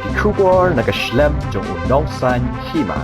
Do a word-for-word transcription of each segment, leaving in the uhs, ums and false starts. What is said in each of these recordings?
Ki khubor na ka shlem jong u nongsan hima.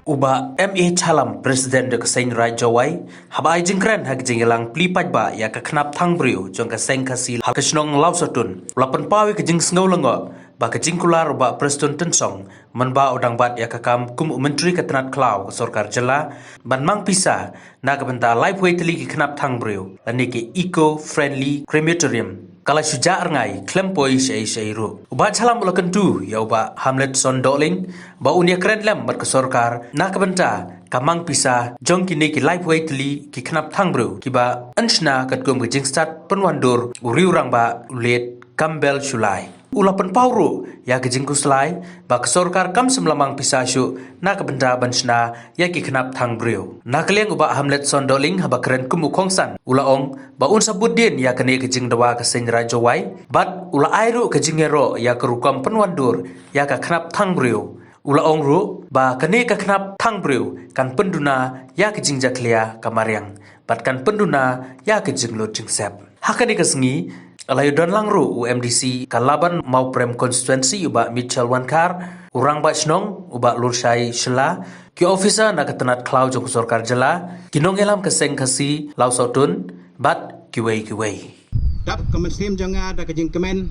U Bah M A Challam, President ka Seng Raij Jowai, haba ai jingkren ha ka jingïalang plie paidbah ïa ka khnap thang briew jong ka Seng Khasi ha ka shnong Lawsatun, u la pynpaw ïa ka jingsngew lyngngoh ba ka jingkular u Bah Prestone Tynsong mynba u dang bat ïa ka kam kum u Myntri ka tnat khlaw ka sorkar jylla ban mang pisa na ka bynta laiphew tylli ki khnap thang briew lane ki eco friendly crematorium ka la shu jah rngai khlem poi shaei shaei ruh. U Bah Challam u la kyntu ïa u Bah Hamletson Dohling ba un ïakren lem bad ka sorkar na ka bynta ka mang pisa jong kine ki laiphew tylli ki khnap thang briew kiba yn shna katkum ka jingstad pynwandur u riewrangbah u Late Campbell Shullai. U la pynpaw ruh ïa ka jingkhuslai ba ka sorkar kam shym la mang pisa shuh na ka bynta ban shna ïa ki khnap thang briew. Na ka liang u Bah Hamletson Dohling haba kren kum u kongsan u la ong ba un sa bud dien ïa kane ka jingdawa ka Seng Raij Jowai bad u la ai ruh ka jingïaroh ïa ka rukom pynwandur ïa ka khnap thang briew. U la ong ruh ba kane ka khnap thang briew kan pynduna ïa ka jingjakhlia ka mariang bad kan pynduna ïa ka jinglut jingsep. Ha kane ka sngi la ïoh don lang ruh u M D C ka Laban Mawprem Constituency u Bah Mitchell Wankhar, u Rangbah Shnong u Bah Lurshai Shylla, ki officer na ka tnat khlaw jong ka sorkar jylla, ki nongïalam ka Seng Khasi Lawsatun bad kiwei kiwei. Dap ka mynsiem jong nga da ka jingkmen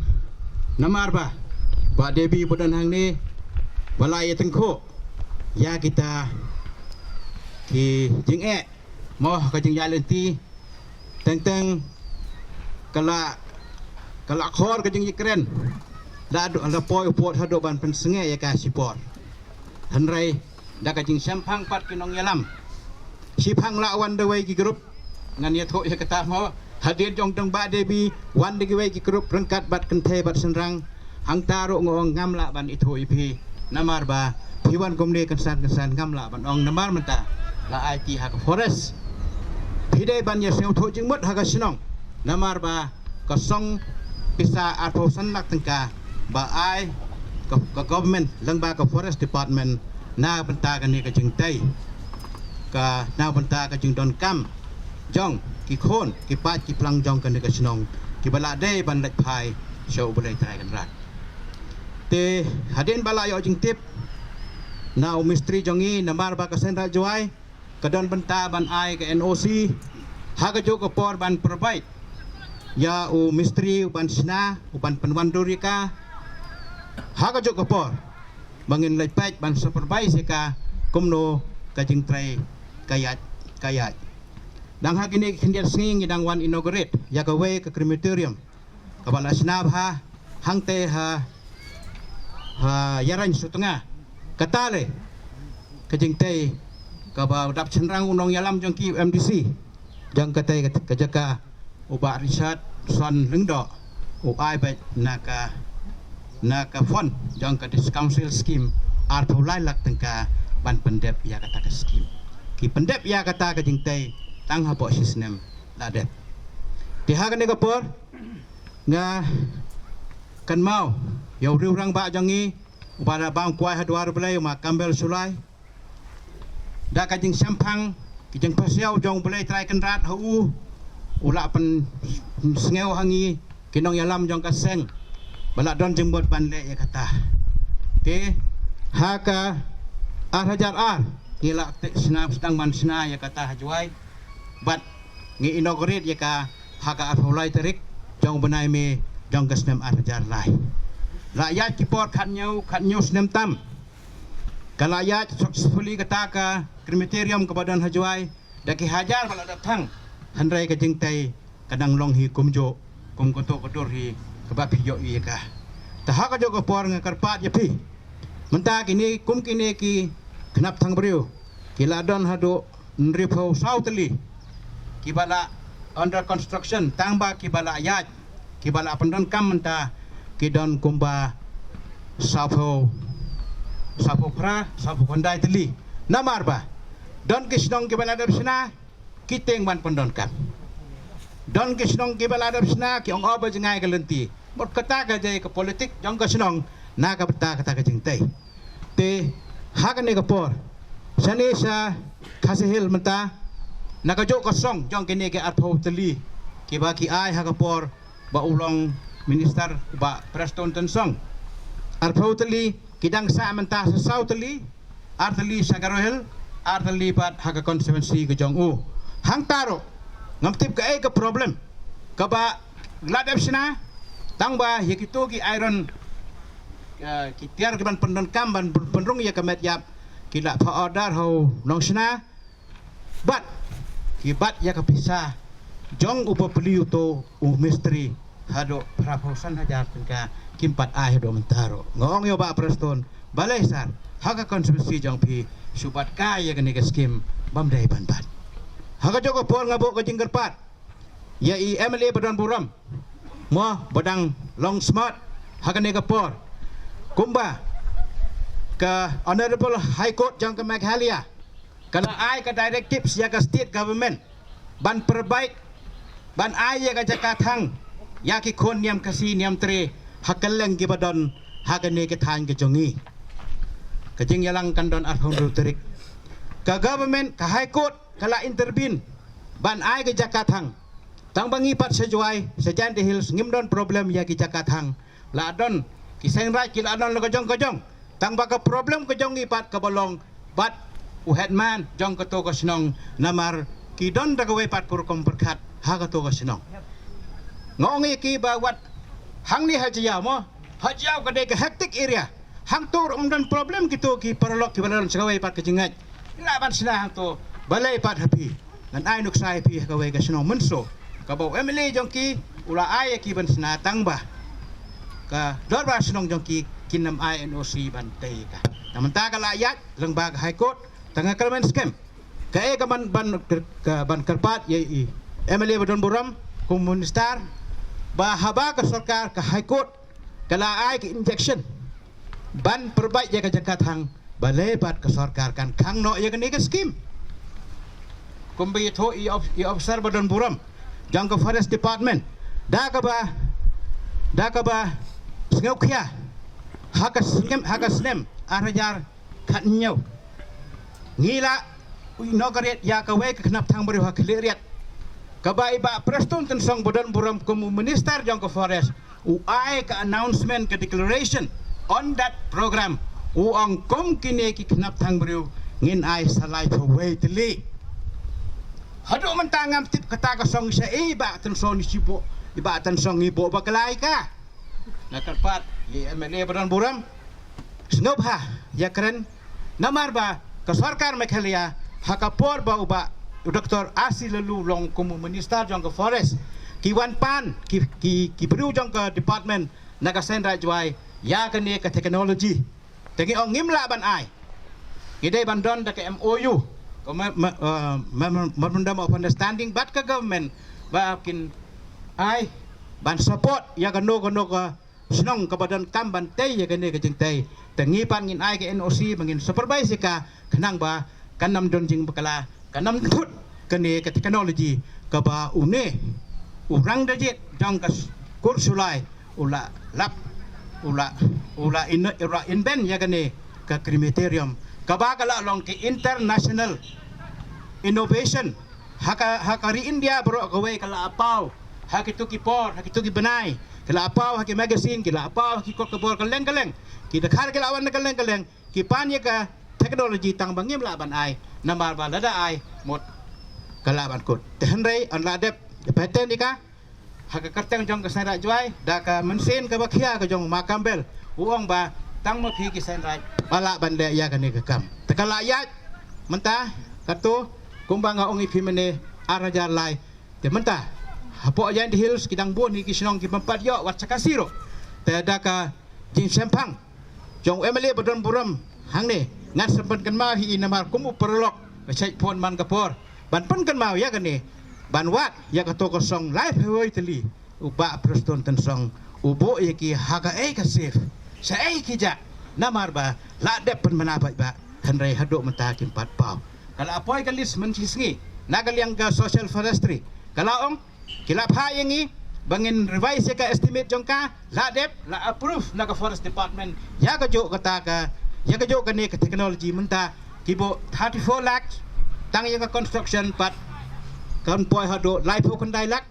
namar ba Bah Devi ba don hangne ba la ïa tyngkhuh ïa kita ki jingeh mo ka jingïaid lynti teng teng ka la ka la khor ka jingïakren da da poi u pud haduh ban pynsngew ïa ka shipor. Hynrei da ka jingshemphang pat ki nongïalam, shipang la wan da wei ki group, ngan ïathuh ïa kata mo, hadien jong dang Bah Devi wan da kiwei ki group ryngkat bad kynthei bad shynrang. Hangta ruh nga ong ngam lah ban ithuh ïa phi namar ba phi wan kumne kynsan kynsan, ngam lah ban ong namar mynta la ai ti ha ka forest. Phi dei ban ïa sngewthuh jingmut ha ka shnong namar ba ka song pisa arphew san lak tyngka ba ai ka, ka government lyngba ka forest department na bynta kane ka jingtei, ka na bynta ka jingdonkam jong ki khun ki paid ki plang jong kane ka shnong kiba la dei ban leit phai sha U Blei Trai Kynrad. Te hadien ba la ïoh jingtip na u mistri jong ngi namar ba ka Seng Raij Jowai ka don bynta ban ai ka N O C ha kajuh ka por ban provide ïa u mistri u ban shna u ban pynwandur ïa ka ha kajuh ka por ba ngin leit peit ban supervise ïa ka kumno ka jingtrei ka ïaid ka ïaid. Dang ha kine ki khyndiat sngi ngi dang wan inaugurate ïa kawei ka crematorium kaba la shna bha hangtei ha, ha Ïarain Sutnga. Kata le ka jingtei kaba u dap shynrang u nongïalam jong ki, u M D C jong katei ka, ka jaka, u Bah Richardson Lyngdoh, u ai beit na ka, na ka fund jong ka District Council scheme arphew lai lak tyngka ban pyndep ïa kata ka scheme. Ki pyndep ïa kata ka jingtei tang hapoh shi snem la dep. Te ha kane ka por nga kynmaw ïa u riewrangbah jong ngi uba la bam kwai ha dwar U Blei, u Ma Campbell Shullai. Da ka jingshemphang, ka jingpasiaw jong U Blei Trai Kynrad ha u, u la pynsngew ha ngi ki nongïalam jong ka seng ba la don jingmut ban leh ïa kata. Te ha ka ar hajar ar ngi la te shna, sdang ban shna ïa kata ha Jowai. Bad ngi inaugurate ïa ka ha ka arphew lai tarik jong u bnai May jong ka snem ar hajar lai. La ïaid ki por khathynñiew, khathynñiew snem tam ka la ïaid successfully kata ka crematorium kaba don ha Jowai. Da ki hajar ba la dep thang, hynrei ka jingtei ka dang long hi kumjuh kum kato ka dur hi kaba phi ïohi ïa ka. Te ha kajuh ka por nga kyrpad ïa phi, mynta kine kum kine ki khnap thang briew ki la don haduh hynriewphew saw tylli kiba la under construction, tang ba kiba la ïaid, kiba la pyndonkam mynta ki don kumba sawphew, sawphew phra, sawphew khyndai tylli. Namar ba don ki shnong kiba la dep shna ki tieng ban pyndonkam, don ki shnong kiba la dep shna ki ong o ba jngai ka lynti. Mut kata ka dei ka politik jong ka shnong na ka bynta kata ka jingtei. Te ha kane ka por shane sha Khasi Hills mynta, na kajuh ka song jong kine ki arphew tylli kiba ki ai ha ka por ba u long minister, Bah Prestone Tynsong. arphew tylli, ki dang sah mynta sa saw tylli, ar tylli sha Garo Hills, ar tylli pat ha ka constituency ka jong u. Hangta ruh ngam tip kaei ka problem kaba la dep shna, tang ba ïa kito ki iron, eh, ki tiar ki ban pyndonkam ban pynrung ïa ka met ïap, ki la pha order ha u nongshna, bad ki bat ïa ka pisa jong u bapli uto u mistri haduh phra phew san hajar tyngka, kim pat ai haduh mynta ruh. Nga ong ïa u Bah Prestone, balei sir, ha ka constituency jong phi shu bat kai ïa kane ka skim bym dei ban bat. Ha kajuh ka por nga buh ka jingkyrpad ïa i M L A ba don burom, mo, ba dang long smart ha kane ka por, kumba ka Honorable High Court jong ka Meghalaya ka la ai ka directives ïa ka state government ban provide, ban ai ïa ka jaka thang ïa ki khun niam Khasi niam Tre ha kylleng kiba don ha kane ka thaiñ ka jong ngi. Ka jingïalang kan don arphew hynriew tarik. Ka government, ka High Court ka la intervene ban ai ka jaka thang. Tang ba ngi pat sha Jwai, sha Jaintia Hills, ngim don problem ïa ki jaka thang. La don ki seng raij ki la don la ka jong ka jong. Tang ba ka problem ka jong ngi pat kaba long bad u headman jong kato ka shnong, namar ki don da kawei pat ka rukom pyrkhat ha kato ka shnong. Nga ong ïa ki ba wat hangne ha Jaïaw mo, ha Jaïaw ka dei ka hectic area. Hangto ruh ym don problem kito ki paralok kiba la don sha kawei pat ka jingngeit. Ki lah ban shna hangto. Balei pat ha phi? Ngan ai nuksa ïa phi ha kawei ka shnong Mynso, kaba u M L A jong ki u la ai ïa ki ban shna, tang ba ka dorbar shnong jong ki kin ym ai N O C ban tei ïa ka. Te mynta ka la ïaid lyngba ka High Court, tang ka kyrmen skhem. Kaei ka ban, ban, ka ban kyrpad ïa i M L A ba don burom kum u minister, ba haba ka sorkar, ka High Court ka la ai ka injunction ban provide ïa ka jaka thang, balei pat ka sorkar kan khang noh ïa kane ka skim? Kumba ïathuh i of-, i officer ba don burom jong ka Forest Department, da kaba, da kaba sngewkhia, ha ka snem, ha ka snem ar hajar khathynñiew, ngi la inaugurate ïa kawei ka khnap thang briew ha Khliehriat, kaba i Bah Prestone Tynsong ba don burom kum u minister jong ka Forest u ai ka announcement, ka declaration on that program. U ong kum kine ki khnap thang briew ngin ai sa laiphew wei tylli. Haduh mynta ngam tip kata ka song sha i Bah Tynsong, i Bah Tynsong i buh bakla ïa ka. Nga kyrpad ïa i M L A ba don burom, sngewbha ïakren, namar ba ka sorkar Meghalaya ha ka por ba u Bah u Doktor R C Laloo long kum u minister jong ka Forest, ki wan pan ki, ki, ki briew jong ka department na ka seng raij Jwai ïa kane ka technology. Te ngi ong ngim lah ban ai. Ngi dei ban don da ka M O U, ka me-, me-, eh, mem-, Memorandum of Understanding bad ka government, ba kin ai ban support ïa kano kano ka shnong kaba donkam ban tei ïa kane ka jingtei. Te ngi pat ngin ai ka N O C ba ngin supervise ïa ka, khnang ba kan ym don jingbakla, kan ym thut kane ka technology kaba une u rang da jied jong ka s-, kur Shullai u la lap, u la, u la in-, u la invent ïa kane ka crematorium, kaba ka la long ka international innovation. Ha ka, ha ka ri India baroh kawei ka la paw ha kito ki por, ha kito ki bnai, ka la paw ha ki magazine, ki la paw ha ki kot khubor kylleng kylleng. Ki dkhar ki la wan kylleng kylleng, ki pan ïa ka technology, tang ba ngim lah ban ai namar ba lada ai mut ka lah ban kut. Te hynrei yn la dep patent ïa ka ha ka kyrteng jong ka seng raij Jwai da ka mynsiem kaba khia ka jong u Ma Campbell, u ong ba tang ma phi ki seng raij ba lah ban leh ïa kane ka kam. Te ka la ïaid mynta kato, kumba nga ong ïa phi mynne, ar hajar lai. Te mynta hapoh Jaintia Hills ki dang bun hi ki shnong ki bym pat ïoh wat sa ka siro. Te da ka jingshemphang jong u M L A ba don burom hangne, ngan sa pynkynmaw hi i namar kum u paralok ka shait phone man ka por ban pynkynmaw ïa kane, ban wad ïa kato ka song laiphew wei tylli. U Bah Prestone Tynsong u buh ïa ki ha kaei ka safe, shaei ki jah, namar ba la dep pynbna paidbah, hynrei haduh mynta kim pat paw. Ka la poi ka list mynshisngi na ka liang ka Social Forestry, ka la ong ki la phah ïa ngi ba ngin revise ïa ka estimate jong ka, la dep, la approve na ka Forest Department ïa kajuh kata ka, ïa kajuh kane ka technology. Mynta ki buh thirty-four lakh tang ïa ka construction, pat kan poi haduh laiphew khyndai lak.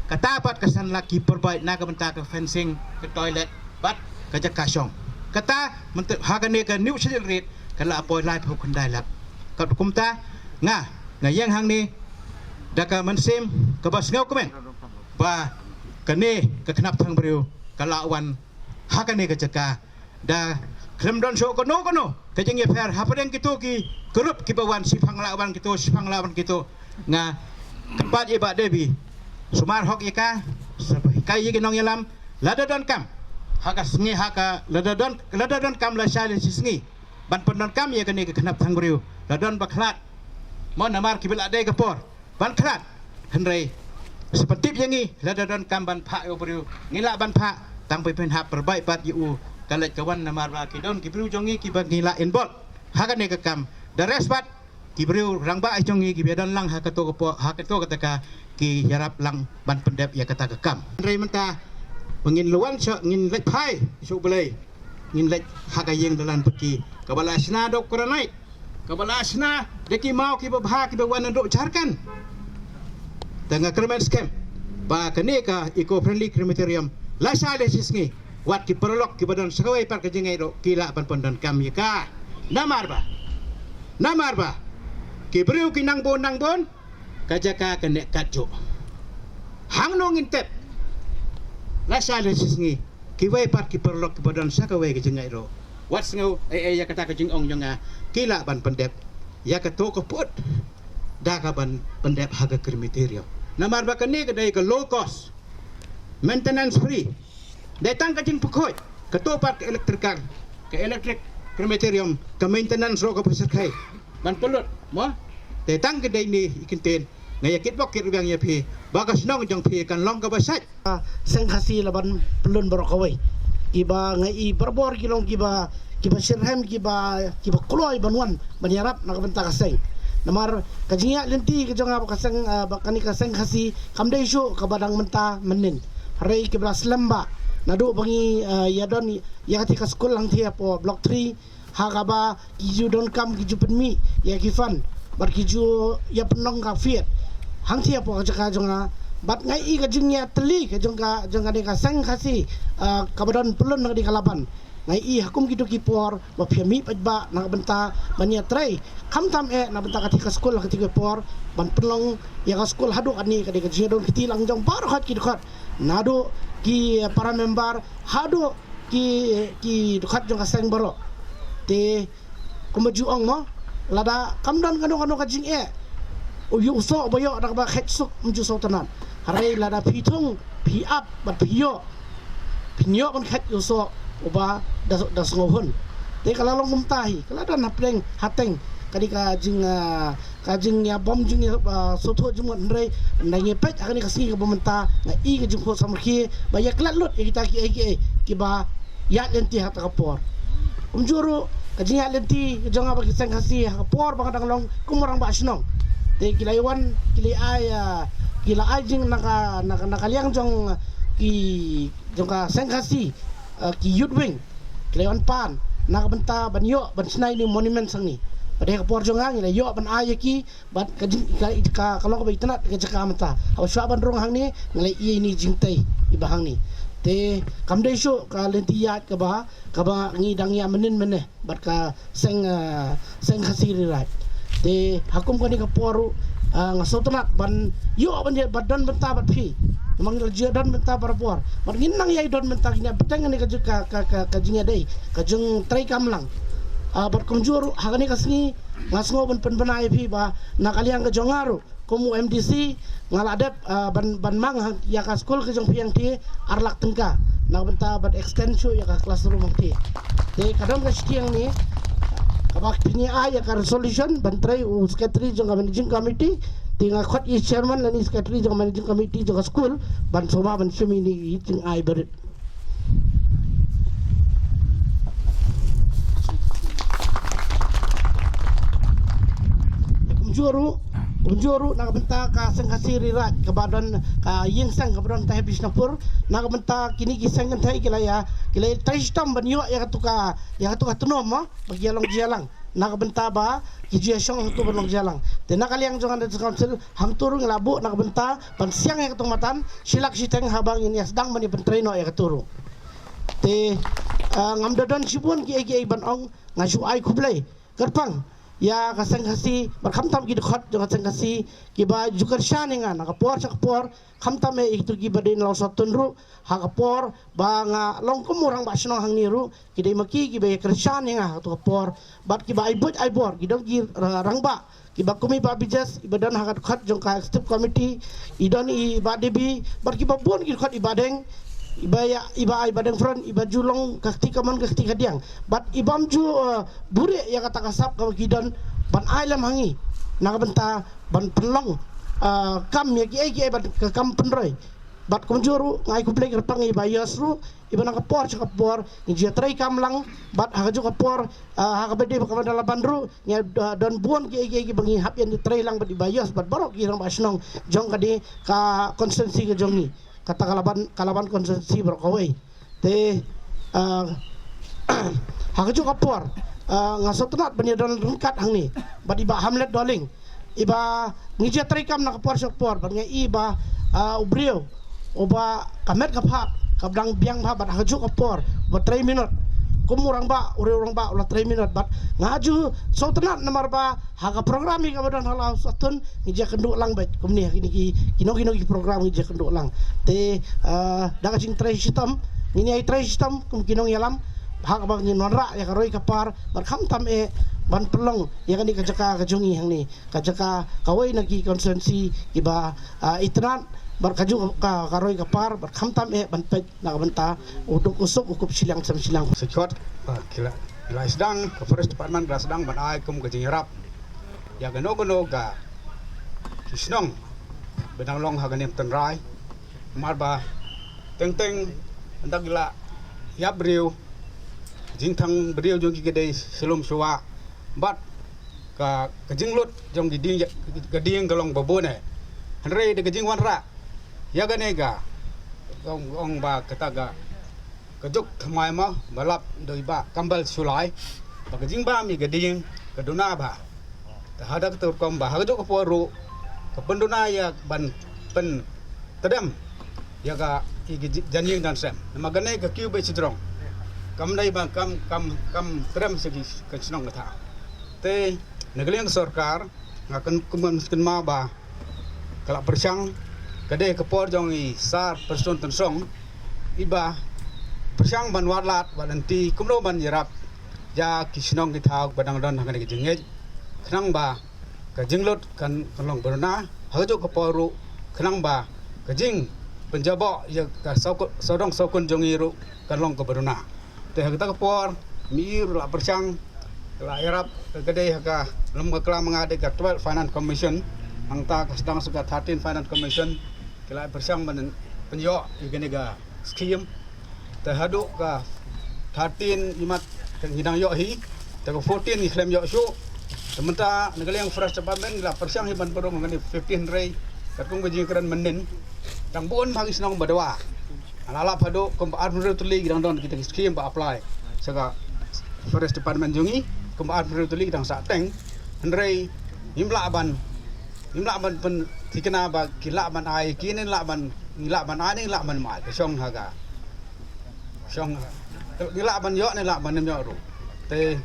Kata pat ka san lak ki provide na ka bynta ka fencing, ka toilet bad ka jaka shong. Kata mynta ha kane ka New Schedule Rate ka la poi laiphew khyndai lak. Katba kumta nga, nga ïeng hangne da ka mynsiem kaba sngewkmen ba kane ka khynnah thangbreiñ ka la wan ha kane ka jaka da khlem don shuh kano kano ka jingïapher hapdeng kito ki group kiba wan shiphang la wan kito, shiphang la wan kito. Nga kyrpad ïa i Bah Devi sumar hok ïa ka, sa hikai ïa ki nongïalam, lada donkam ha ka sngi, ha ka, lada don, lada donkam lashai lashisngi ban pyndonkam ïa kane ka khynnah thangbreiñ, la don ba khlad, mo, namar kiba la dei ka por ban khlad. Hynrei sa pyntip ïa ngi, lada donkam ban phah ïa u briew, ngi lah ban phah, tang ba phin hap pyrbaik pat ïa u ka leit ka wan, namar ba ki don ki briew jong ngi kiba ngi la involve ha kane ka kam. Da rest pat ki briew rangbah jong ngi kiba don lang ha kato ka por, ha kato kata ka, ki ïarap lang ban pyndep ïa kata ka kam. Hynrei mynta ba ngin la wan sha, ngin leit phai sha U Blei, ngin leit ha ka ïing dalan pyrki kaba la shna da u granite, kaba la shna da ki maw kiba bha kiba wan naduh Jharkhand. Te nga kyrmen skhem ba kane ka eco friendly crematorium lashai lashisngi, wat ki paralok kiba don sa kawei pat ka jingïaroh ki lah ban pyndonkam ïa ka. Namar ba, namar ba ki briew ki nang bun, nang bun, ka jaka ka neh katjuh. Hangno ngin tep lashai lashisngi kiwei pat ki paralok kiba don sa kawei ka jingïaroh? Wat sngew ei ei ïa kata ka jingong jong nga, ki lah ban pyndep ïa kato ka pud da kaban pyndep ha ka crematorium. Namar ba kane ka dei ka low cost, maintenance free. Dei tang ka jingpynkhuid, kato pat ka electrical, ka electric crematorium, ka maintenance ruh kaba shyrkhei ban pynlut, mo. Te tang ka dei ne i kyntien, nga ïa kitbok kitrwiang ïa phi ba ka shnong jong phi kan long kaba shait. Seng Khasi la ban pynlong baroh kawei. Kiba nga i barabor ki long kiba, kiba shitrhem, kiba, kiba kloi ban wan ban ïarap na ka bynta ka seng. Namar ka jingïaid lynti ka jong nga bad ka seng, ah, bad kane ka Seng Khasi kam dei shuh kaba dang mynta mynnin. Hynrei kiba la slem bha naduh ba ngi, ah, ïa don ïa kata ka skul hangtei hapoh Block three, ha kaba ki ju donkam ki ju pynmih ïa ki fund bad ki ju ïa pynlong ka fiat hangtei hapoh ka jaka jong nga. Bad nga i ka jingïatylli ka jong ka, jong kane ka Seng Khasi, ah, kaba don pynlong na kane ka Laban. Nga i ha kum kito ki por ba phi mih paidbah na ka bynta ban ïatrei, khamtam eh na bynta kata ka skul ha kata ka por, ban pynlong ïa ka skul haduh katne. Ka dei ka jingïadon kti lang jong baroh ki dkhot, naduh ki para member haduh ki, ki dkhot jong ka seng baroh. Te kumba ju ong mo, lada kam don kano kano ka jingeh, u ïoh u soh ba ïoh da kaba khet suk, ym ju sngewtynnat. Hynrei lada phi thung, phi ap bad phi ïoh, phin ïoh ban khet ïa u soh uba da, da sngewhun. Te ka la long kumta hi, ka la don hapdeng hateng ka dei ka jing, ah, ka jingïabom jingïa, ah, sngewthuh jingmut. Hynrei ynda ngi peit ha kane ka sngi kaba mynta, nga i ka jingkhuid samrkhie ba ïa klet lut ïa kita kiei kiei kiba ïaid lynti ha kata ka por. Kumjuh ruh ka jingïaid lynti ka jong nga bad ki Seng Khasi ha ka por ba nga dang long kum u rangbah shnong. Te ki la ïa wan, ki la ai, ah, ki la ai jing na ka, na ka, na ka liang jong ki, jong ka Seng Khasi, ah, ki youth wing, ki la ïa wan pan na ka bynta ban ïoh ban shna ïa une u monument hangne. Bad ha ka por jong nga ngi la ïoh ban ai ïa ki, bad ka jing, ka, ka, ka long kaba itynnad ka jaka mynta. Haba shuwa ban rung hangne nga la ïohi ïa ine i jingtei iba hangne. Te kam dei shuh ka lynti ïaid kaba, kaba ngi dang ïa mynnin mynne bad ka seng, ah, Seng Khasi Ri Raij. Te ha kum kane ka por ruh, ah, nga sngewtynnat ban ïoh ban ïa, ban don bynta bad phi. Namar ngi la ju don bynta barabor bad ngin nang ïa don bynta, kine bteng kane ka ju-, ka, ka, ka, ka jingïadei ka jingtrei kam lang. Ah, bad kumjuh ruh ha kane ka sngi nga sngew ban pynbna ïa phi ba na ka liang ka jong nga ruh kum u M D C nga la dep, ah, ban, ban mang ha ïa ka skul ka jong phi hangtei ar lak tyngka na ka bynta ban extend shuh ïa ka classroom hangtei. Te ka don ka shiteng ne kaba phin ïa ai ïa ka resolution ban trei u secretary jong ka managing committee. Te nga khot ïa i chairman lane secretary jong ka managing committee jong ka skul ban sumar ban shim ïa ine i jingai barit. Kumjuh ruh, kumjuh ruh na ka bynta ka Seng Khasi Ri Raij kaba don ka ïing seng kaba don tang ha Bishnupur, na ka bynta kine ki seng kynthei ki la ïa, ki la ïa trei shitom ban ïoh ïa katu ka, ïa katu ka tnum mo ba ki ïa long jingïalang. Na ka bynta ba ki ju ïa shong hangtu ban long jingïalang. Te na ka liang jong ka District Council hangtu ruh ngi la buh na ka bynta ban siang ïa katu ka matan shi lak shiteng haba ngin ïa sdang ban ïa pyntrei noh ïa katu ruh. Te, ah, ngam da don shibun kiei kiei ban ong, nga shu ai khublei kyrpang ïa ka seng Khasi bad khamtam ki dkhot jong ka seng Khasi kiba ju kyrshan ïa nga na ka por sha ka por, khamtam eh ïa kito kiba dei na Lawsohtun ruh, ha ka por ba nga long kum u rangbah shnong hangne ruh, ki dei ma ki kiba ïa kyrshan ïa nga ha kato ka por. Bad kiba ai buit ai bor, ki don ki, ah, rangbah kiba kum i Bah Bijes, iba don ha ka dkhot jong ka executive committee, i don i Bah Debi, bad kiba bun ki dkhot, i Bah Deng, iba ïa, i Bah, i Bah Deng Fron, iba ju long ka kti kamon ka kti kadiang. Bad ibym ju, eh, buhrieh ïa kata ka sap kaba ki don ban ai lem ha ngi na ka bynta ban pynlong, eh, kam ïa kiei kiei bad ka kam pynroi. Bad kumjuh ruh nga ai khublei kyrpang ïa i Bah Yos ruh, iba na ka por sha ka por ngi ju ïatrei kam lang, bad ha kajuh ka por, ah, ha kaba dei ba kaba na la ban ruh ngi, ah, don bun kiei kiei kiba ngi hap ïatrei lang bad i Bah Yos bad baroh ki rangbah shnong jong kane ka constituency ka jong ngi. Kata ka Laban, ka Laban constituency baroh kawei. Te, ah, ha kajuh ka por, ah, nga sngewtynnat ban ïadon ryngkat hangne bad i Bah Hamlet Dohling, iba ngi ju ïatrei kam na ka por sha ka por bad nga i ba, ah, u briew uba ka met ka phad kaba dang biang bha bad ha kajuh ka por ba trei minot kum u rangbah, u riew rangbah u la trei minot. Bad nga ju sngewtynnat namar ba ha ka program ïa kaba don ha Lawsohtun ngi ju ïakynduh lang bad kumne ha kine ki, kino kino ki program ngi ju ïakynduh lang. Te, ah, da ka jingtrei shitom, ngin ïai trei shitom kum ki nongïalam ha kaba ngin wanrah ïa ka roi ka par bad khamtam eh ban pynlong ïa kane ka jaka ka jong ngi hangne, ka jaka kawei na ki constituency kiba, ah, itynnad bad kajuh ka, ka roi ka par bad khamtam eh ban peit na ka bynta u duk u suk u kup shiliang sem shiliang. Sa khot, ah, ki la, ki la sdang, ka Forest Department ki la sdang ban ai kum ka jingïarap ïa kano kano ka ki shnong ba dang long ha kane ka tynrai. Namar ba teng teng ynda ki la ïap briew, jingthang briew jong ki ka dei sha lum sha wah bad ka, ka jinglut jong ki dieng, ka dieng ka long ba bun eh. Hynrei da ka jingwanrah ïa kane ka, ong, ong ba kata ka, ka juk thymmai ma ba lap da i Bah Kambal Shullai, ba ka jingbam ïa ka dieng ka duna bha. Te ha kata ka rukom ba ha kajuh ka por ruh ka pynduna ïa ban pyntdem ïa ka, ïa ka ji-, jan ïing jan sem. Namar kane ka kiew beit shi jrong, kam dei ba kam, kam, kam trem sha ki, ka shnong ka thaw. Te na ka liang ka sorkar nga kyn-, kynmaw, kynmaw ba ka la pyrshang, ka dei ka por jong i Sir Prestone Tynsong, iba pyrshang ban wad lad wad lynti kumno ban ïarap ïa ki shnong ki thaw ba dang don ha kane ka jingngeit, khnang ba ka jinglut kan, kan long ba duna, ha kajuh ka por ruh khnang ba ka jingpynjaboh ïa ka sawkun, sawdong sawkun jong ngi ruh kan long kaba duna. Te ha kata ka por, M E E ruh la pyrshang, la ïarap, ka dei ha ka, lem ka klam nga dei ka twelve Finance Commission, hangta ka sdang sha ka thirteen Finance Commission, ki la pyrshang ban pynïoh ïa kane ka scheme. Te haduh ka thirteen imat ka ngi dang ïoh hi, te ka fourteen ngi khlem ïoh shuh. Te mynta na ka liang Forest Department ngi la pyrshang hi ban pynrung kane fifteen, hynrei katkum ka jingkren mynnin, dang bun bha ki shnong ba dawa. La lap haduh kumba arphew hynriew tylli ki dang don kita ki scheme ba apply sha ka Forest Department jong ngi, kumba arphew hynriew tylli ki dang sah teng. Hynrei ngim lah ban, ngim lah ban pynthikna ba ki lah ban ai, kine lah ban, ngi lah ban ai ne ngi lah ban ym ai, ka shong ha ka, shong ha ka, ngi lah ban ïoh ne lah ban ym ïoh ruh. Te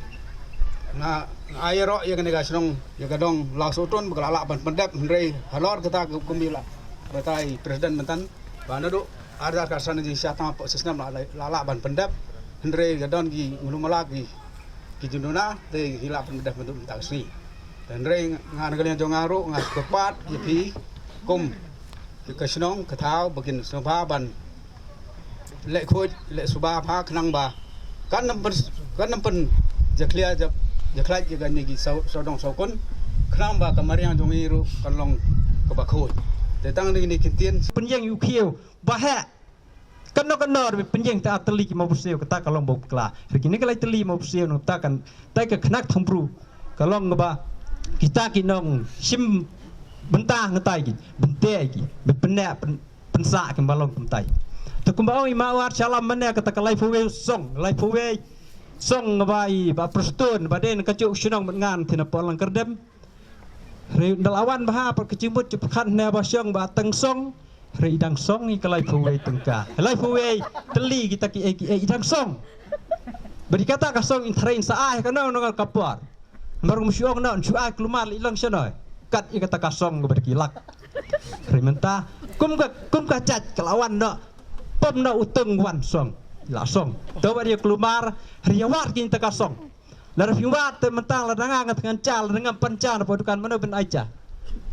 nga, nga ai ïaroh ïa kane ka shnong, ïa ka dong Lawsohtun ba ka la lah ban pyndep, hynrei halor kata ka kum i la batai President mynta, ba naduh ar hajar khatsan jingshah tang hapoh shisnem la, la, la lah ban pyndep, hynrei ka don ki mulu mala ki, ki jingduna, te ki lah pyndep mynta ka sngi. Te hynrei nga na ka liang jong nga ruh nga kyrpad ïa phi kum ki, ka shnong ka thaw ba kin sngewbha ban leh khuid leh suba bha khnang ba kan ym pyn, kan ym pynjakhlia, ja, jakhlait ïa kane ki saw, sawdong sawkun, khnang ba ka mariang jong ngi ruh kan long kaba khuid. Te tang kine ki ktien. Pynïeng ïa u khiew ba heh. Kano kano ruh pynïeng te ar tylli ki mawphyrsiew, kata ka long ba bakla. Hynrei kine ki lai tylli mawphyrsiew, nangta kan, tai ka khynnah thang bru ka long kaba kita ki nongshim bynta, nangta ki bynta ki, ba pynneh, pyn, pynsah ki ba long kumtai. Te kumba ong i Mawar Shalom mynne, kata ka laiphew wei song, laiphew wei song ba i Bah Prestone ba dei na kajuh ka shnong, bad ngan te na Pyrshang Kyrdem. Hynrei ynda la wan bha pat ka jingmut jingpyrkhat ne ba shong ba teng song. Hynrei i dang song ïa ka laiphew wei tyngka, laiphew wei tylli kita kiei kiei, i dang song. Bad ïa kata ka song in tharai in sa ai ha kano kano ka por. Namar ngam shu ong noh, shu ai kulmar la i long shanoi. Kat ïa kata ka song kaba da ki lak. Hynrei mynta kum ka, kum ka jait ka la wan noh. Pom noh u tong wan song. La song. To bad ïa kulmar, hynrei ïa wad kata ka song. Lada phi wad te mynta lada nga nga tngan cha, lada ngam pan cha na pdeng dukan, mano ban ai cha?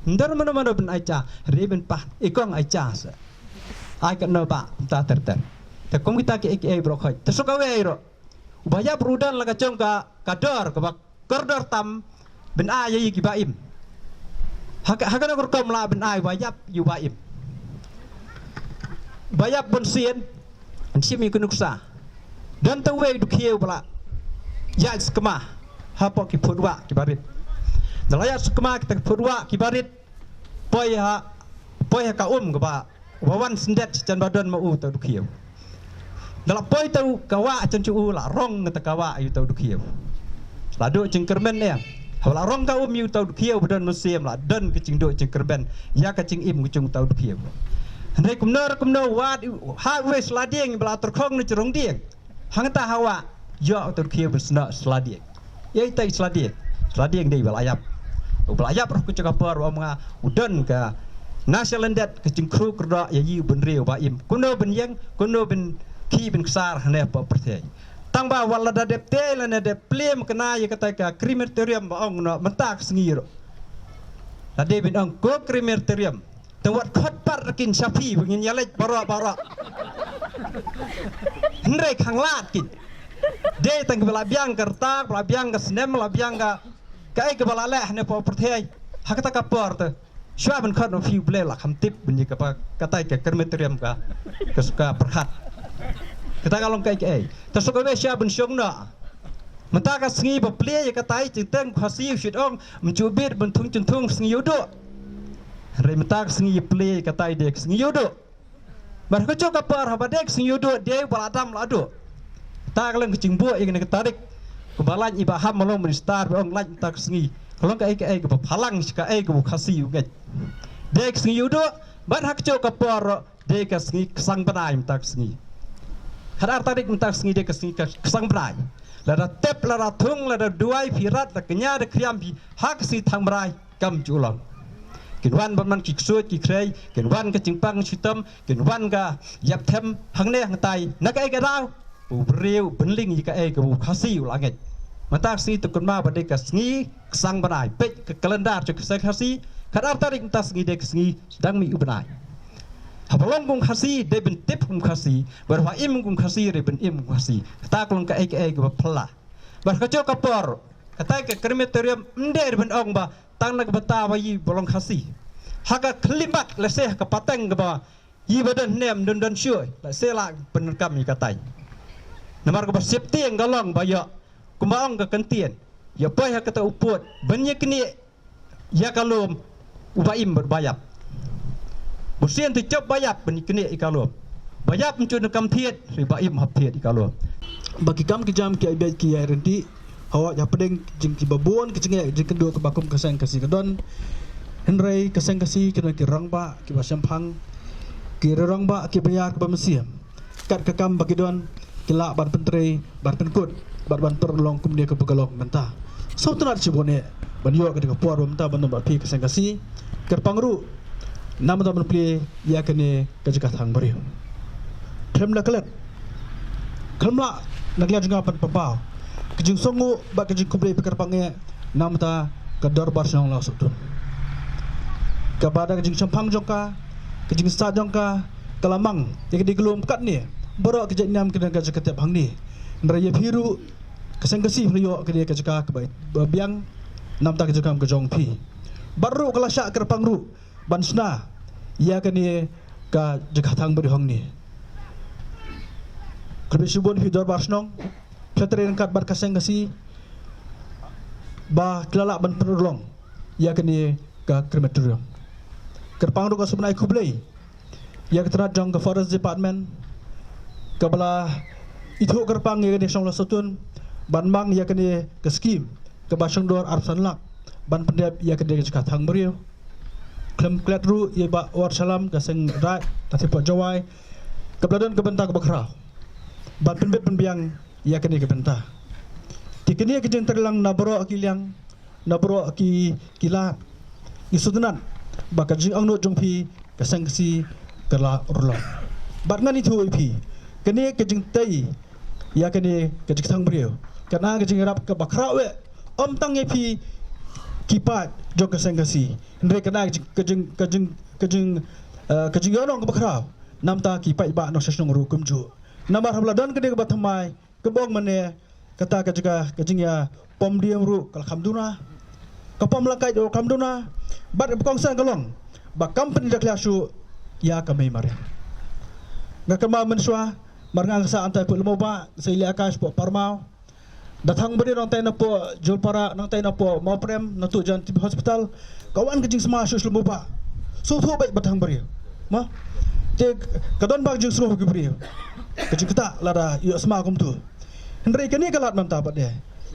Hynrei mano mano ban ai cha? Hynrei ban pah i kong ai cha sa. Ai katno ba mynta ter ter. Te kum kita kiei kiei baroh khoit. Te suk kawei ruh. U ba ïap ruh u don la ka jong ka, ka dor kaba kordor tam ban ai ïa ki ba im. Ha ka, ha kano ka rukom lah ban ai u ba ïap ïa u ba im? U ba ïap bun sien, yn shim ïa ki nuksa. Don tang uwei u dkhiew ba la ïaid sakma hapoh ki phut wah ki barit. Da la ïaid sakma kita ki phut wah ki barit, poi ha, poi ha ka um kaba, uba wan syndet sha jan ba don ma u uta u dkhiew. Da la poi uta u ka wah sha jan jong u, la rong kata ka wah ïa uta u dkhiew. La duh jingkyrmen ne. Haba la rong ka um ïa uta u dkhiew ba don mynsiem, la don ka jingduh jingkyrmen ïa ka jingim ka jong uta u dkhiew. Hynrei kumno re kumno, wad ha uwei sla dieng ba la tyrkhong na jrong dieng. Hangta ha wah, ïoh uta u dkhiew ban snoh sla dieng. Ïa ita i sla dieng. Sla dieng dei ba la ïap. U ba la ïap ruh ka jaka por, u ong nga, u don ka na sha lyndet ka jingkhru kyrdoh ïa i u bynriew ba im. Kumno ban ïeng, kumno ban khih ban ksar hangne hapoh pyrthei. Tang ba wat lada dep tei lane dep plie kane ïa kata ka crematorium ba ong noh mynta ka sngi ruh. Lada dei ban ong ko crematorium, tang wat khot pat ruh kin sha phi ba ngin ïaleit baroh baroh. Hynrei khang lad kin. Dei tang ba la biang ka rta, ba la biang ka snem, ba la biang ka, kaei kaba la leh hangne hapoh pyrthei. Ha kata ka por te. Shuwa ban khot noh phi, U Blei la kham tip ban ïa kaba katai ka crematorium ka, ka suka pyrkhat. Kata ka long kaei kaei. Te suk kawei shuwa ban shong noh. Mynta ka sngi ba plie ïa katai, jingteng Khasi u shit ong, mynjur bit ban thung jingthung sngi ïa u duh. Hynrei mynta ka sngi ïa plie ïa katai dei ka sngi ïa u duh. Bad ha kajuh ka por haba dei ka sngi ïa u duh, dei ba la dam la duh. Ta ka long ka jingbuh ïa kane ka tarik. Kaba lait i Bah Ham, ma long minister ba ong lait mynta ka sngi. Ka long kaei kaei kaba phalang sha kaei kaba u Khasi u ngeit. Dei ka sngi ïa u duh, bad ha kajuh ka por dei ka sngi ksang bnai mynta ka sngi. Khatar tarik mynta ka sngi dei ka sngi ka ksang bnai. Lada tep, lada thung, lada duwai phi rat, lada kñia da khriam phi ha ka sngi Thangbnai, kam ju long. Kin wan ban man ki ksuid ki khrei, kin wan ka jingpang shitom, kin wan ka ïap them hangne hangtai, na kaei ka daw? U briew bynling ïa kaei kaba u Khasi u la ngeit. Mynta ka sngi to kynmaw ba dei ka sngi ksang bnai, peit ka kalendar jong ka seng Khasi, khatar tarik mynta sngi dei ka sngi sdang mih u bnai. Haba long kum Khasi dei ban tip kum Khasi, bad haba im kum Khasi dei ban im kum Khasi. Kata ka long kaei kaei kaba phylla. Bad ha kajuh ka por, katai ka crematorium ym dei ban ong ba tang na ka bynta ba i ba long Khasi. Ha ka khyllipmat lehse ha ka pateng kaba i ba don hynne ym don don shuh, lehse lah pyndonkam ïa katai. Namar kaba sheptieng ka long ba ïoh, kumba ong ka kyntien, ïoh poi ha kata u pud ban ïa knieh ïa ka lum u ba im bad ba ïap. Bun sien te jop ba ïap ban ïa knieh ïa ka lum. Ba ïap mynjur donkam thied, hynrei ba im hap thied ïa ka lum. Ba ki kam ki jam ki ai beit ki ai ryntih, hawai hapdeng jong kiba bun ki jingeh jingkynduh kaba kum ka seng Khasi ka don. Hynrei ka seng Khasi ka don ki rangbah kiba shemphang, ki rangbah kiba ïar kaba mynsiem. Kat ka kam ba ki don, ki lah ban pyntrei, ban pynkut, bad ban pynlong kumne kaba ka long mynta. Sngewtynnat shibun eh ban ïoh kane ka por ba mynta ban don bad phi ka seng Khasi. Kyrpang ruh namar ban plie ïa kane ka jaka thang briew. Khlem da klet, khlem lah na ka liang jong nga ban pynpaw ka jingsngewnguh bad ka jingkhublei, phi kyrpang eh namar ka Dorbar Shnong Lawsohtun, kaba da ka jingshemphang jong ka, ka jingstad jong ka, ka la mang ïa ka dei ka lum katne. Baroh ka jaitniam ka don ka jaka tep hangne. Hynrei ïa phi ruh ka seng Khasi phi la ïoh kane ka jaka kaba biang namar ka jingkam ka jong phi. Bad ruh ka la shah kyrpang ruh ban shna ïa kane ka jaka thang briew hangne. Khublei shibun phi Dorbar Shnong, phi la trei ryngkat bad ka seng Khasi ba ki la lah ban pynurlong ïa kane ka crematorium. Kyrpang ruh ka sngewbha ai khublei ïa ka tnat jong ka Forest Department kaba la ithuh kyrpang ïa kane ka Shnong Lawsohtun ban mang ïa kane ka skim kaba shong dur arphew san lak ban pyndep ïa kane ka jaka thang briew. Khlem klet ruh ïa Bah Warshalam ka seng Raid Nongthymmai Jowai, kaba la don ka bynta kaba khraw ban pynbit pynbiang ïa kane ka bynta. Te kane ka jingtreilang na baroh ki liang, na baroh ki, ki lad, ngi sngewtynnat ba ka jingangnud jong phi ka Seng Khasi ka la urlong. Bad ngan ïathuh ïa phi, kane ka jingtei ïa kane ka jingthang briew, kane ka jingïarap kaba khraw eh, ym tang ïa phi ki paid jong ka Seng Khasi, hynrei kane ka jing, ka jing, ka jing, ka jing, eh, ka jingïainong kaba khraw namar ki paidbah nongshong shnong ruh kumjuh. Namar haba la don kane kaba thymmai, kaba ong mane, kata ka jaka ka jingïapom dieng ruh ka la kham duna, ka pom la kait ruh ka kham duna. Bad kaba kongsan ka long ba kam pynjakhlia shuh ïa ka mei mariang. Nga kynmaw mynshuwa, mar nga nga sah hangtai hapoh Lum U Bah, sa ïaleh akai shapoh Parmaw. Da thang briew nangtai napoh Jowlpara, nangtai napoh Mawprem, na tu jan T B Hospital. Ka wan ka jingsma shuh sha Lum U Bah. Sngewthuh beit ba thang briew. Mo? Te ka don ba ka jingsngew ki briew. Ka jingktah lada ïohsma kumtu. Hynrei kane ka lad mynta pat de,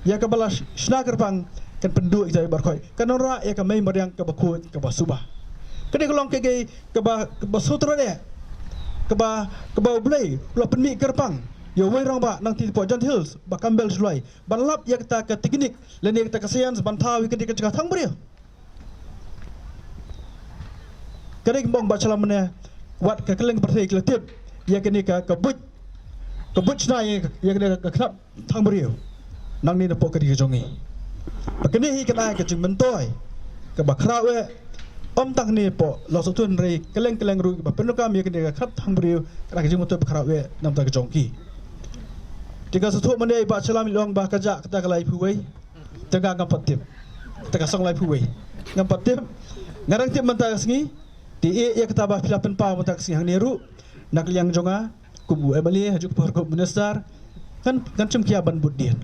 ïa kaba la sh-, shna kyrpang, kan pynduh ïa kita baroh khoit. Kan wanrah ïa ka mei mariang kaba khuid kaba suba. Kane ka long kaei kaei kaba, kaba sngewthuh de, kaba, kaba U Blei u la pynmih kyrpang ïa uwei u rangbah nangtei hapoh Jaintia Hills, Bah Campbell Shullai, ban lap ïa kata ka teknik lane kata ka science ban thaw ïa kane ka jaka thang briew. Kane ka mong ba sha lam mynne, wat ka kylleng pyrthei ki la tip ïa kane ka, ka buit, ka buit shna ïa, ïa kane ka khnap thang briew. Nangne napoh ka ri ka jong ngi. Ba kane hi ka dei ka jingmyntoi kaba khraw eh, ym tang hangne hapoh Lawsohtun hynrei kylleng kylleng ruh ba pyndonkam ïa kane ka khnap thang briew, ka dei ka jingmyntoi ba khraw eh namar ka jong ki. Te nga sngewthuh mynne i Bah Shylla i la ong ba ka jah kata ka laiphew wei. Te nga ngam pat tip. Te ka song laiphew wei. Ngam pat tip. Nga dang tip mynta ka sngi. Te ïa kata ba phi la pynpaw mynta ka sngi hangne ruh, na ka liang jong nga kum u M L A, ha juh ka por kum u minister, ngan, ngan shim khia ban bud dien.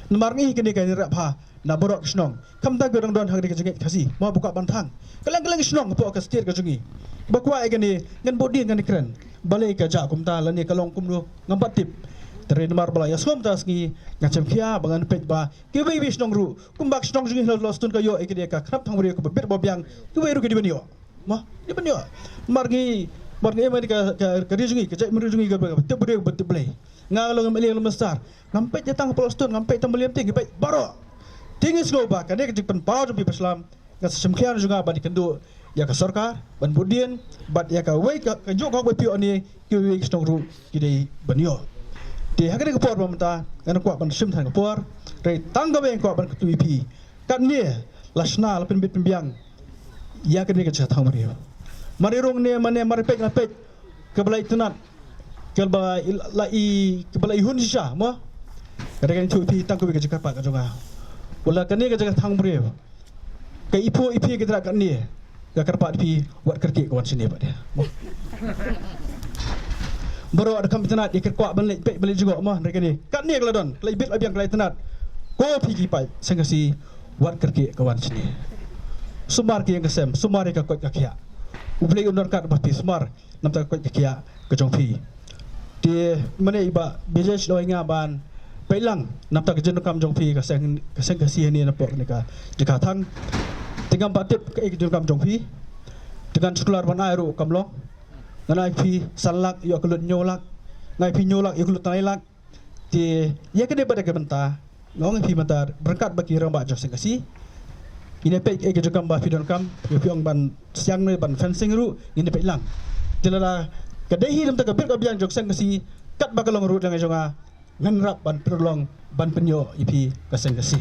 Namar ngi hi kane ka ïing ïarap ha na baroh ki shnong. Khamtam ki dang don ha kane ka jingngeit Khasi, mo, ba kwah ban thang. Kylleng kylleng ki shnong hapoh ka state ka jong ngi ba kwah ïa kane, ngan bud dien, ngan kren. Balei ka jah kumta lane ka long kumno, ngam pat tip. Te hynrei namar ba la ïasngew mynta ka sngi, ngan shim khia ba ngan peit ba kiwei kiwei ki shnong ruh, kumba ka shnong jong ngi ha Lawsohtun ka ïoh ïa kane ka khnap thang briew kaba bit ba biang, kiwei ruh ki dei ban ïoh. Mo, dei ban ïoh. Namar ngi, namar ngi, em, ka, ka, ka ri jong ngi, ka jaitbynriew jong ngi kaba, kaba tip briew, kaba tip Blei. Nga long M L A, long minister, ngam peit tang hapoh Lawsohtun, ngam peit tang Mylliem, te ngi peit baroh. Te ngi sngew ba kane ka jingpynpaw jong phi Bah Shylla, nga sa shim khia na jong nga ban ïakynduh ïa ka sorkar ban bud dien bad ïa kawei ka, kajuh ka hok ba phi ïoh ne, kiwei ki shnong ruh ki dei ban ïoh. Te ha kane ka por ba mynta ngan kwah ban shim than ka por, hynrei tang kawei nga kwah ban kyntu ïa phi. Katne la shna, la pynbit pynbiang ïa kane ka jaka thang briew. Mar i rung ne mane, mar i peit la peit, kaba la itynnad, kaba la i, kaba la ihun shisha, mo? Ka dei, ngan ïathuh ïa phi tang kawei ka jingkyrpad ka jong nga. Wat la kane ka jaka thang briew ka iphuh ïa phi ka tnat katne, nga kyrpad ïa phi, wat kyrkieh ka wan shane pat de, mo? Baroh da kham itynnad, ïa kyrkieh ban leit peit, ban leit jngoh, mo, hynrei kane, katne ka la don, ka la ibit la biang, ka la itynnad. Ko phi ki paid Seng Khasi, wat kyrkieh ka wan shane. Sumar ki ïing ki sem, sumar ïa ka koit ka khiah. U Blei un don ryngkat bad phi, sumar namar ka koit ka khiah ka jong phi. Te mynne i Bah Bijoy u la ong ïa nga ban peit lang namar ka jingdonkam jong phi ka Seng, ka Seng Khasi hangne napoh kane ka jaka thang. Te ngam pat tip kaei ka jingdonkam jong phi. Te ngan shu kular ban ai ruh kam long. Ngan ai phi san lak, ïoh ka lut hynñiew lak. Ngan ai phi hynñiew lak, ïoh ka lut lai lak. Te ïa kane pat ka bynta nga ong ïa phi mynta, ryngkat bad ki rangbah jong Seng Khasi, ngin ïa peit kaei ka jingkam ba phi donkam, ïa phi ong ban siang ne ban fencing ruh, ngin ïa peit lang. Te lada ka dei hi namar ka bit ka biang jong Seng Khasi, katba ka long ruh, dang jong nga, ngan ïarap ban pynlong, ban pynïoh ïa phi ka Seng Khasi.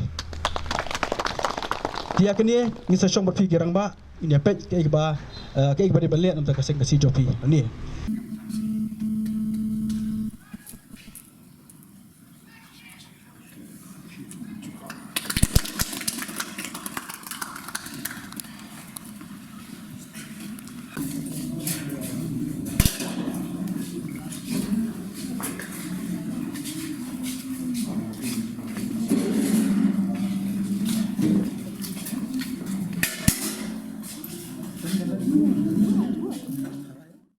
Te ïa kane ngin sa shong bad phi ki rangbah, ngin ïa peit kaei kaba, eh, kaei kaba dei ban leh namar ka Seng Khasi jong phi hangne.